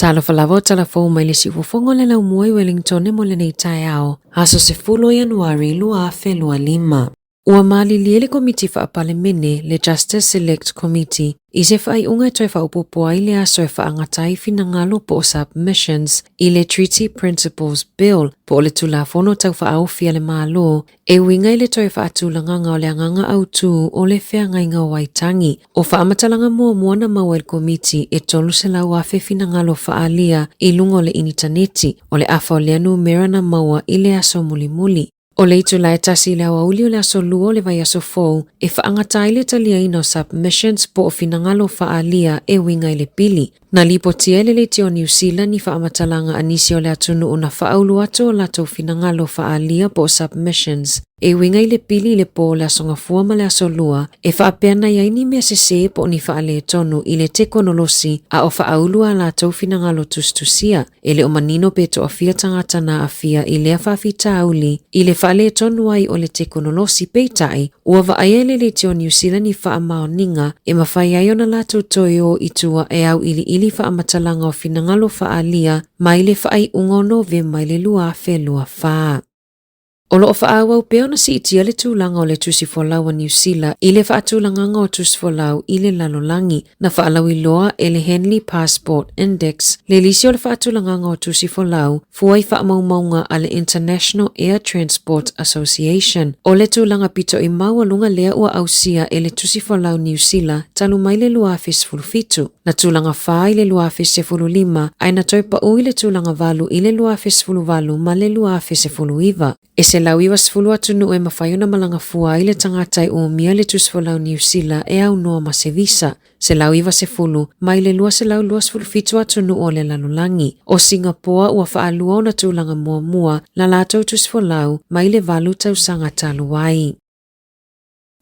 Talofa lava o talafou mai le siufofoga o le laumua i Wellingtone mo lenei taeao, aso 10 o Ianuari 2025. Ua malilie le Komiti Faa-Palemene, le Justice Select Committee, i se faaiuga e toe faaopoopo ai le aso e faagata ai finagalo po o submissions i le Treaty Principles Bill po o le Tulafono Tau Faaofi a le Malo e uiga i le toe faatulagaga o le agaga autū o le feagaiga o Waitangi. O faamatalaga muamua na maua e le Komiti e 300,000 finagalo faaalia i luga o le initaneti, o le afa o lea numera na maua i le aso mulimuli. O le itula e tasi i le aoauli o le aso Lua o le vaiaso fou e faagata ai le taliaina o submissions po o finagalo faaalia e uiga i le pili. Na lipotia e le Leitio o Niu Sila ni faamatalaga a nisi o le atunuu na faaulu atu o latou finagalo faaalia po o submissions e uiga i le pili i le po o le Aso Gafua ma le Aso Lua e faapea na i ai ni mea sesē po o ni faaletonu i le tekonolosi a o faaulu a latou finagalo tusitusia. E le o manino pe toafia tagata na aafia i lea faafitauli i le faaletonu ai o le tekonolosi, peitai, ua vaaia e le Leitio Niu Sila ni faamaoniga e mafai ai ona latou toe o i tua e auiliili faamatalaga o finagalo faaalia mai le faaiuga o Novema i le 2024. O lo o faaauau pea ona siitia le tulaga o le tusi folau a Niu Sila i le faatulagaga o tusi folau i le lalolagi. Na faalauiloa e le Henley Passport Index le lisi o le faatulagaga o tusi folau fua i faamaumauga a le International Air Transport Association. O le tulaga pito'i maualuga lea ua ausia e le tusi folau Niu Sila talu mai le 2017. Na tulaga 4 i le 2015 ae na toe pau i le tulaga 8 i le 2018 ma le 2019. E 190 atunuu e mafai ona malaga fua ai le tagata e umia le tusifolau Niu Sila e aunoa ma se visa. 190 mai le 227 atunuu o le lalolagi. O Singapoa ua faalua ona tulaga muamua la latou tusifolau mai le 8 tausaga talu ai.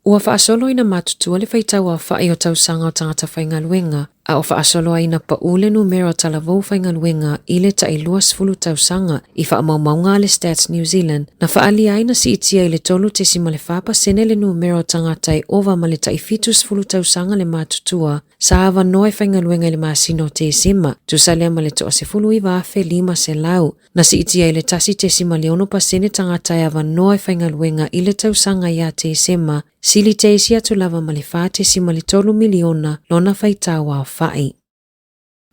Ua faasolo ina matutua le faitau aofai o tausaga o tagata faigaluega, a o faasolo ai ina pau le numera o talavou faigaluega i le tai 20 tausaga i faamaumauga a le Stats New Zealand, na faaalia ai na siitia i le 3.4 pasene le numera o tagata e ova ma le tai 70 tausaga le matutua sa avanoa e faigaluega i le masina o Tesema, tusa lea ma le toa 19,500. Na siitia i le 1.6 pasene tagata e avanoa e faigaluega i le tausaga ia Tesema, sili teisi atu lava ma le 4.3 miliona lona faitau aofai.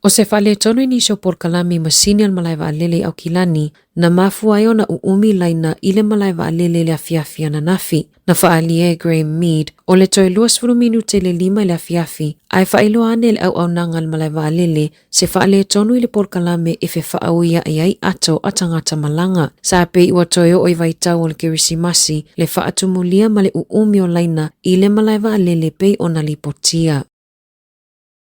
O se faaletonu i nisi o polokalame masini a le malae vaalele i Aukilani, na mafua ai ona uumi laina i le malae vaalele i le afiafi ananafi. Na faaalia e Graeme Mead, o le toe 20 minute i le 5 i le afiafi, ae faailoa ane e le auaunaga a le malae vaalele se faaletonu i le polokalame e fefaauiaʻi ai ato a tagata malaga. Sa pei ua toe oo i vaitau o le Kerisimasi le faatumulia ma le uumi o laina i le malae vaalele pei ona lipotia.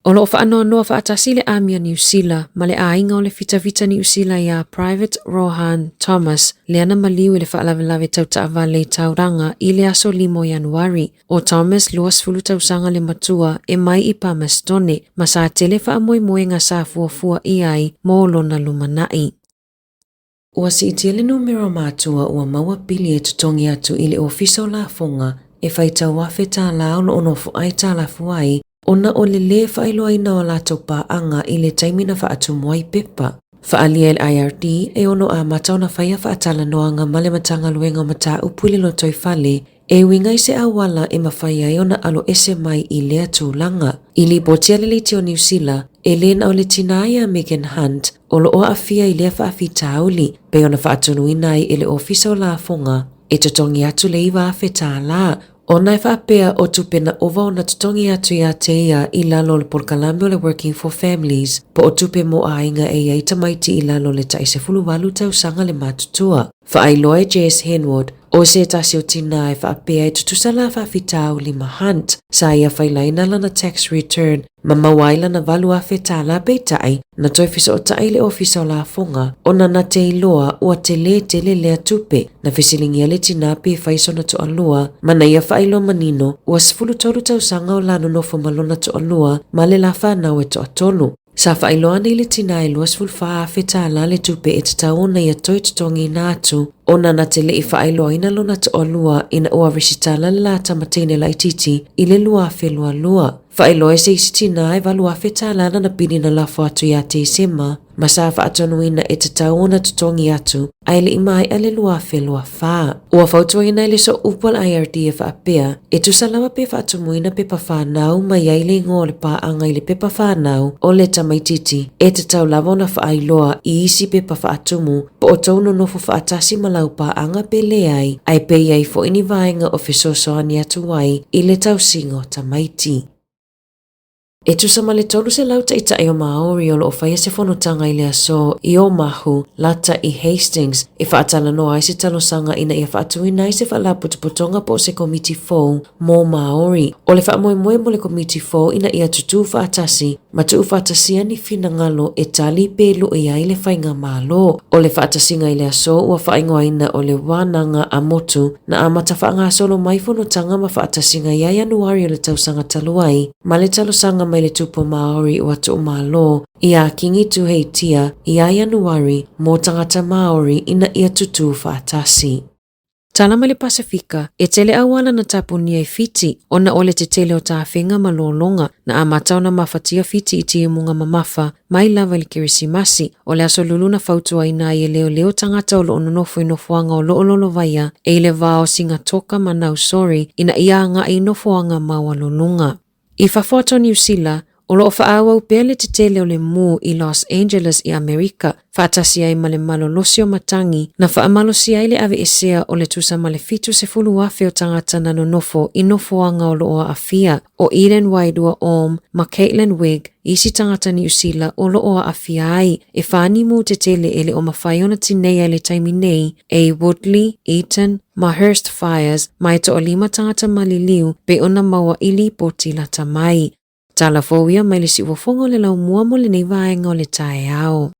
O lo o faanoanoa faatasi le Ami a Niu Sila ma le aiga o le fitafita Niu Sila iā Private Rohan Thomas lea na maliu i le faalavelave tau taavale i Tauranga i le aso 5 o Ianuari. ʻO Thomas 20 tausaga le matua e mai i Palmastone ma sa tele faamoemoega sa fuafua ʻia ai mo lona lumanaʻi. Ua siitia le numera o matua ua maua pili e totogi atu i le Ofisa o Lafoga e faitau afe tālā o lo o nofo aitalafu ai ona o le lē faailoaina o a latou paaga i le taimi na faatumu ai pepa. Faaalia e le IRD e ono amata ona faia faatalanoaga ma le Matagaluega o Mataupu i le Lotoifale e uiga i se auala e mafai ai ona aloese mai i lea tulaga. I lipotia le Leitio Niu Sila, e lē na o le tinā iā Megan Hunt o lo o aafia i lea faafitauli, pei ona faatonuina ai e le Ofisa o Lafoga e totogi atu le 9,000 tālā Ona e faapea o tupe na ova ona totogi atu iā te ia i lalo o le polokalame o le Working for Families, po o tupe mo aiga e i ai tamaiti i lalo o le tai 18 tausaga le matutua. Faailoa e Jess Henwood, o se tasi o tinā e faapea e tutusa la faafitauli ma Hunt, sa ia failaina lana tax return ma maua ai lana 8,000 tālā peitai, na toe fesootai le Ofisa o Lafoga ona na te iloa ua telē tele lea tupe. Na fesiligia le tinā pe fai sona toalua, ma na ia faailoa manino ua 13 tausaga o la nonofo ma lona toalua ma le la whanau e toatolu. Sa faailoa nei le tinā e 24,000 tālā le tupe e tatau ona ia toe totogiina atu ona na te le i faailoaina lona toalua ina ua resitala le la tama teine laitiiti i le 2022. Faailoa e se isi tinā e 8,000 tālā lana pili na lafo atu iā Tesema ma sa faatonuina e tatau ona totogi atu ae le i maea le 2024. Ua fautuaina e le Sooupu a le IRD e faapea, e tusa lava pe faatumuina pepa whānau mai ai le ingoa o le pāanga i le pepa whānau o le tamaititi, e tatau lava ona faailoa i isi pepa faatumu po o tou nonofo faatasi ma lau paaga pe leai, ae pe i ai foi ni vaega o fesoasoani atu ai i le tausiga o tamaiti. E tusa ma le 300 taitai o Māori o lo o faia se fonotaga i le aso i Omahu, lata i Hastings, e faatalanoa ai se talosaga ina ia faatuina ai se faalapotopotoga po o se komiti fou mō Māori. O le faamoemoe mo le komiti fou ina ia tutū faatasi ma tuufaatasia ni finagalo e tali pe lui ai le faigamalo. O le faatasiga i le aso ua faaigoaina o le Wānanga a Motu na amata faagasolo mai fonotaga ma faatasiga ia Ianuari o le tausaga talu ai ma le talosaga mai le Tupu Māori ua tuumalo iā Kingi Tuheitia ia Ianuari mō tagata Māori ina ia tutū faatasi. Tala mai le Pasefika, e tele auala na tapunia i Fiti, ona o le tetele o tafega ma lologa, na amata ona mafatia Fiti i timuga mamafa mai lava i le Kerisimasi. O le aso lulu na fautuaina ai e leoleo tagata o lo o nonofo i nofoaga o lo o lolovaia e i le va o Sigatoka ma Nausori ina ia agai i nofoaga maualuluga. I fafo atu o Niu Sila, o lo o faaauau pea le tetele o le mū i Los Angeles i Amerika, faatasi ai ma le malolosi o matagi na faamalosia ai le aveesea o le tusa ma le 70,000 o tagata na nonofo i nofoaga o lo o aafia, o Eden Wairua Orme ma Caitlin Wigg isi tagata Niu Sila o lo o aafia ai, e whā ni mū tetele e le o mawhai ona tineia i le taimi nei, e Woodley, Eaton, ma Hurst Fires, ma e toalima tagata maliliu pe ona maua i lipoti lata mai. Tala fou ia mai le siufofoga o le laumua mo lenei vaega o le taeao.